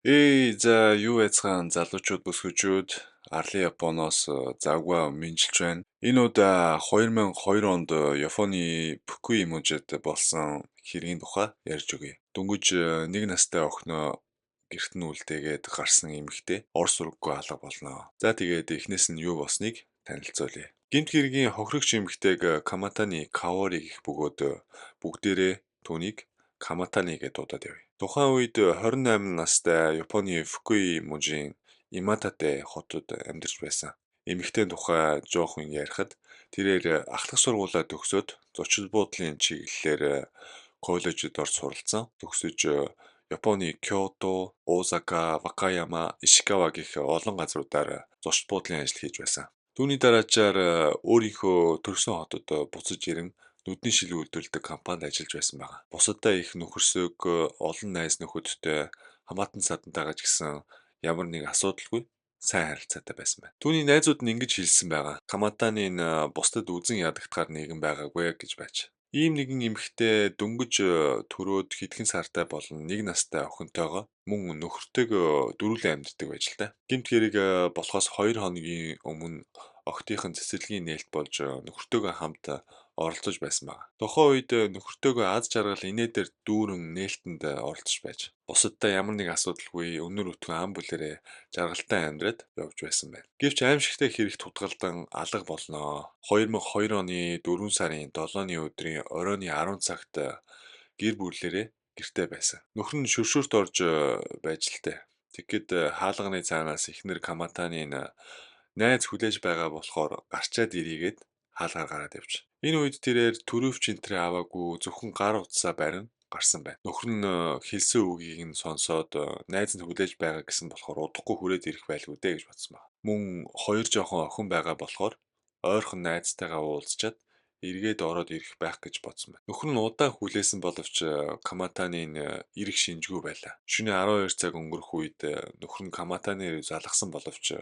Эй, за юу яцхан залуучууд бүсгүүчүүд Арлын Японоос завгүй мэндчилж байна. Энэ удаа 2002 онд Японы Фукуи мужид болсон хэргийн тухай ярьж өгье. Дөнгөж нэг настай охиноо гэрт нь үлдээгээд гарсан эмэгтэй ор сураггүй алга болно. За тэгээд эхнээс нь юу болсныг танилцуулъя. Гэмт хэргийн хохирогч эмэгтэйг Каматани Каори гэх бөгөөд бүгдээрээ түүнийг Каматани гэж дуудаад явъя. Тухайн үед 28 настай Японы Фукуи мужийн Иматате хотод амьдарч байсан. Эмэгтэй тухай жоохон ярихад тэрээр ахлах сургуулиа төгсөөд зочид буудлын чиглэлээр коллежид орж суралцсан. Төгсөж Японы Кёото, Осака, Вакаяма, Ишикава гэх олон газруудаар зочид буудлын ажил хийж байсан. Түүний дараачаар өөрийнхөө төрсөн хотод буцаж ирэн нүдний шил үйлдвэрлэдэг компанид ажиллаж байсан байна. Бусадтай их нөхөрсөг, олон найз нөхөдтэй, хамаатан садантайгаа ч гэсэн ямар нэг асуудалгүй сайн харилцаатай байсан байна. Түүний найзууд нь ингэж хэлсэн байгаа. Каматаны энэ бусдад үзен ядагдахаар нэгэн байгаагүй гэж байж. Ийм нэгэн эмэгтэй дөнгөж төрөөд хэдхэн сартай болон нэг настай охинтойгоо мөн нөхөртэйгөө дөрвөлэн амьдардаг байж л та. Гэмт хэрэг болохоос 2 хоногийн өмнө охидынх нь цэцэрлэгийн нээлт болж нөхөртэйгөө хамт оролцож байсан байна. Тухайн үед нөхөртэйгөө аз жаргал инээдээр дүүрэн нээлтэнд оролцож байж. Бусадтай ямар нэг асуудалгүй өнөр өтгөн ам бүлэрээ жаргалтай амьдраад явж байсан байна. Гэвч аимшигтай хэрэг тутгалдан алга болноо. 2002 оны 4 сарын 7-ны өдрийн оройн 10 цагт гэр бүлээрээ гэртээ байсан. Нөхөр нь шүршүрт орж байж л тээ. Тэгэхэд хаалганы цаанаас эхнэр Каматаны найз хүлээж байгаа болохоор гарчаад ирийгээд хаалгаар гараад явж. Энэ үед тэрээр төрөвч энтрээ аваагүй зөвхөн гар утсаа барин гарсан байна. Нөхөр нь хэлсэн үгийг нь сонсоод найз нь хүлээж байгаа гэсэн болохоор удахгүй хүрээд ирэх байлгүй дээ гэж бодсон байна. Мөн хоёр жоохон охин байгаа болохоор ойрхон найзтайгаа уулзчаад эргээд ороод ирэх байх гэж бодсон байна. Нөхөр нь удаан хүлээсэн боловч Каматаны ирэх шинжгүй байлаа. Шөнө 12 цаг өнгөрөх үед нөхөр нь Каматаны залгасан боловч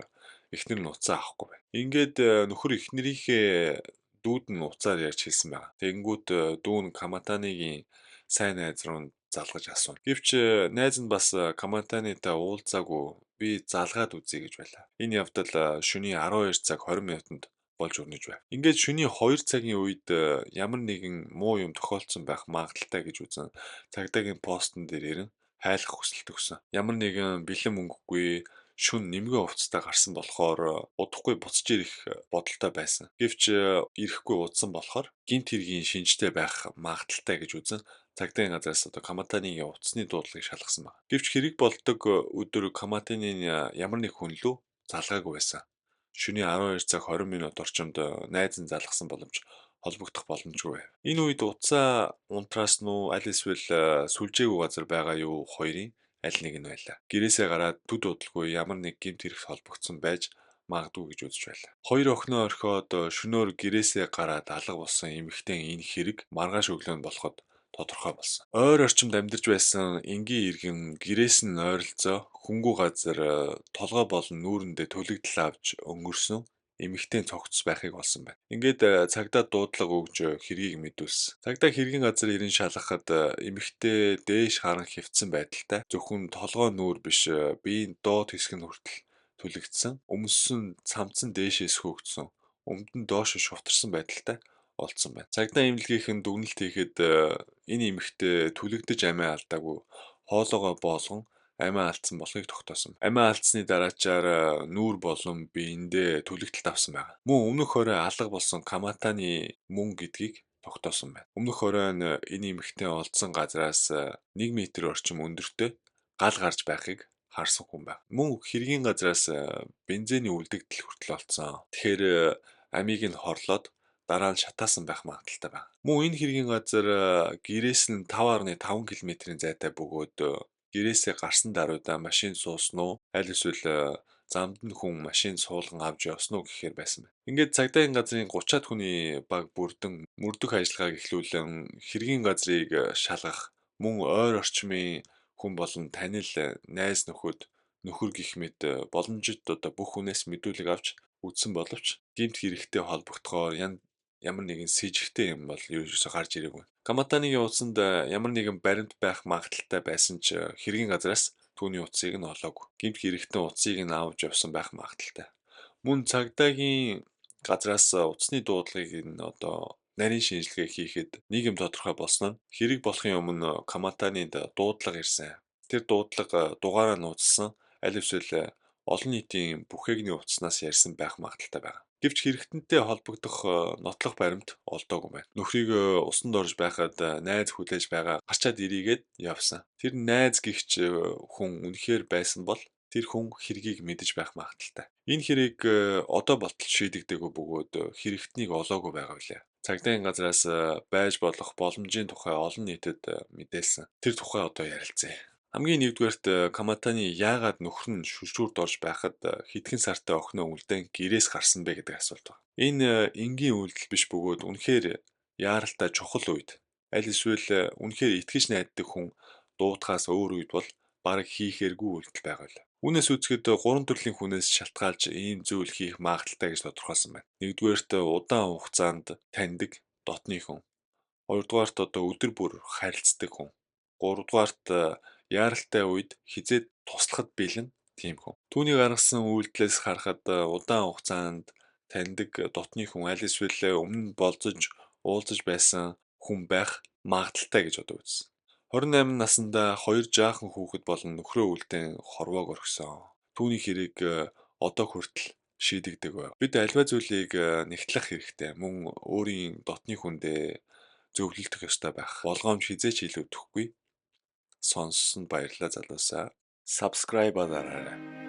эхнэр нь утсаа авахгүй байна. Ингээд нөхөр эхнэрийнхээ дүүд нь утсаар ярьж хэлсэн байна. Тэгэнгүүт дүү нь Каматаныгийн сайн найз руу залгаж асууна. Гэвч найз нь бас Каматанитай уулзаагүй, би залгаад үзье гэж байлаа. Энэ явдал шөнийн 12 цаг 20 минутанд болж өрнөж байв. Ингээд шөнийн 2 цагийн үед ямар нэгэн муу юм тохиолдсон байх магадлалтай гэж үзэн цагдаагийн постн дээр ирэн хайлах хүсэлт өгсөн. Ямар нэгэн бэлэн мөнгөгүй шөнө нэмгэн хувцастай гарсан болохоор удахгүй буцаж ирэх бодолтой байсан. Гэвч ирэхгүй удсан болохоор гэмт хэргийн шинжтэй байх магадлалтай гэж үзэн цагдаагийн газраас одоо Каматанигийн утасны дуудлагыг шалгасан байна. Гэвч хэрэг болдог өдөр Каматанийн ямар нэг хүн лүү залгаагүй байсан. Шөнийн 12 цаг 20 минут орчимд найз нь залгасан боломж холбогдох боломжгүй байв. Энэ үед утсаа унтраас нь уу аль эсвэл сүлжээгүй газар байгаа юу хоёрын аль нэг нь байлаа. Гэрээсээ гараад төд удалгүй ямар нэг гэмт хэрэг холбогдсон байж магадгүй гэж үзэж байлаа. Хоёр охиноо орхиод шөнөөр гэрээсээ гараад алга болсон эмэгтэй энэ хэрэг маргааш өглөө нь болоход тодорхой болсон. Ойр орчимд амьдарч байсан энгийн иргэн гэрээс нь ойролцоо хөнгүү газар толгой болон нүүрэндээ түлэгдэл авч өнгөрсөн эмэгтэй цогцос байхыг олсон байна. Ингээд цагдаа дуудлага өгж хэргийг мэдүүлсэн. Цагдаа хэргийн газар ирэн шалгахад эмэгтэй дээш харан хэвтсэн байдалтай зөвхөн толгой нүүр биш биеийн доод хэсэг нь хүртэл түлэгдсэн. Өмссөн цамцсан дээшээ сөхөгдсөн. Өмд нь доош шувтарсан байдалтай олдсон байна. Цагдаа эмнэлгийнхэн дүгнэлт хийхэд энэ эмэгтэй түлэгдэж амиа алдаагүй хоолоогоо боолгон амиа алдсан болохыг тогтоосон. Амиа алдсны дараачаар нүүр болон биендээ түлэгдэлт авсан байна. Мөн өмнөх орой алга болсон Каматаны мөн гэдгийг тогтоосон байна. Өмнөх орой нь энэ эмэгтэй олдсон газраас 1 метр орчим өндөртэй гал гарч байхыг харсан хүн байна. Мөн хэргийн газраас бензиний үлдэгдэл хүртэл олдсон. Тэгэхээр амийг нь хорлоод дараа нь шатаасан байх магадлалтай байна. Мөн энэ хэргийн газар гэрээс нь 5.5 км-ийн зайтай бөгөөд гэрээсээ гарсан даруйдаа машин суусан уу аль эсвэл замд нь хүн машин суулган авч явсан уу гэхээр байсан байна. Ингээд цагдаагийн газрын 30-аад хүний баг бүрдэн мөрдөх ажиллагааг эхлүүлэн хэргийн газрыг шалгах мөн ойр орчмын хүн болон танил найз нөхөд нөхөр гих мэт боломжит одоо бүх хүнээс мэдүүлэг авч үзсэн боловч гэмт хэрэгтэй холбогдохоор ямар нэгэн сэжигтэй юм бол ерөөсөө гарч ирээгүй. Каматаныгийн утсанд ямар нэгэн баримт байх магадлалтай байсан ч хэргийн газраас Түүний утсыг нь олоогүй. Гэмт хэрэгтэн утсыг нь авч явсан байх магадлалтай. Мөн цагдаагийн газраас утасны дуудлагыг нь одоо нарийн шинжилгээ хийхэд нэг юм тодорхой болсон нь хэрэг болохын өмнө Каматанинд дуудлага ирсэн. Тэр дуудлага дугаараа нууцлсан аль эсвэл олон нийтийн бүхээгний утаснаас ярьсан байх магадлалтай байна. Гэвч хэрэгтэнтэй холбогдох нотлох баримт олдоогүй байна. Нөхрийг усанд орж байхад найз хүлээж байгаа гарчаад ирийгээд явсан. Тэр найз гихч хүн үнэхээр байсан бол тэр хүн хэргийг мэдэж байх магадлалтай. Энэ хэрэг одоо болтол шийдэгдээгүй бөгөөд хэрэгтнийг олоогүй байгаа билээ. Цагдаагийн газраас байж болох боломжийн тухай олон нийтэд мэдээлсэн. Тэр тухай одоо ярилцъя. Хамгийн нэгдүгээрт Каматани яагаад нөхөр нь шүлшүүрд орж байхад хэдхэн сартай охиноо үлдээн гэрээс гарсан бэ гэдэг асуулт байна. Энэ энгийн үйлдэл биш бөгөөд үнэхээр яаралтай чухал үед аль эсвэл үнэхээр итгэж найддаг хүн дуудахаас өөр үед бол бараг хийхээргүй үйлдэл байгаа л. Үүнээс үзэхэд гурван төрлийн хүнээс шалтгаалж ийм зүйл хийх магадлалтай гэж тодорхойлсон байна. Нэгдүгээрт удаан хугацаанд таньдаг дотны хүн. Хоёрдугаарт одоо өдөр бүр харилцдаг хүн. Гуравдугаарт яаралтай үед хизээд туслахад бэлэн тийм хүн. Түүний гаргасан үйлдэлээс харахад удаан хугацаанд таньдаг дотны хүн аль эсвэл өмнө нь болзож уулзаж байсан хүн байх магадлалтай гэж одоо үзсэн. 28 наснда хоёр жаахан хүүхэд болон нөхрөө үлдээн хорвоог орхисон. Түүний хэрэг одоо хүртэл шийдэгдэг байв. Бид альва зүйлийг нэгтлэх хэрэгтэй. Мөн өөрийн дотны хүндээ зөвлөлдөх ёстой байх. Болгоомж хизээч илүүдэхгүй. Сонссонд баярлалаа залуусаа. Subscribe дараарай.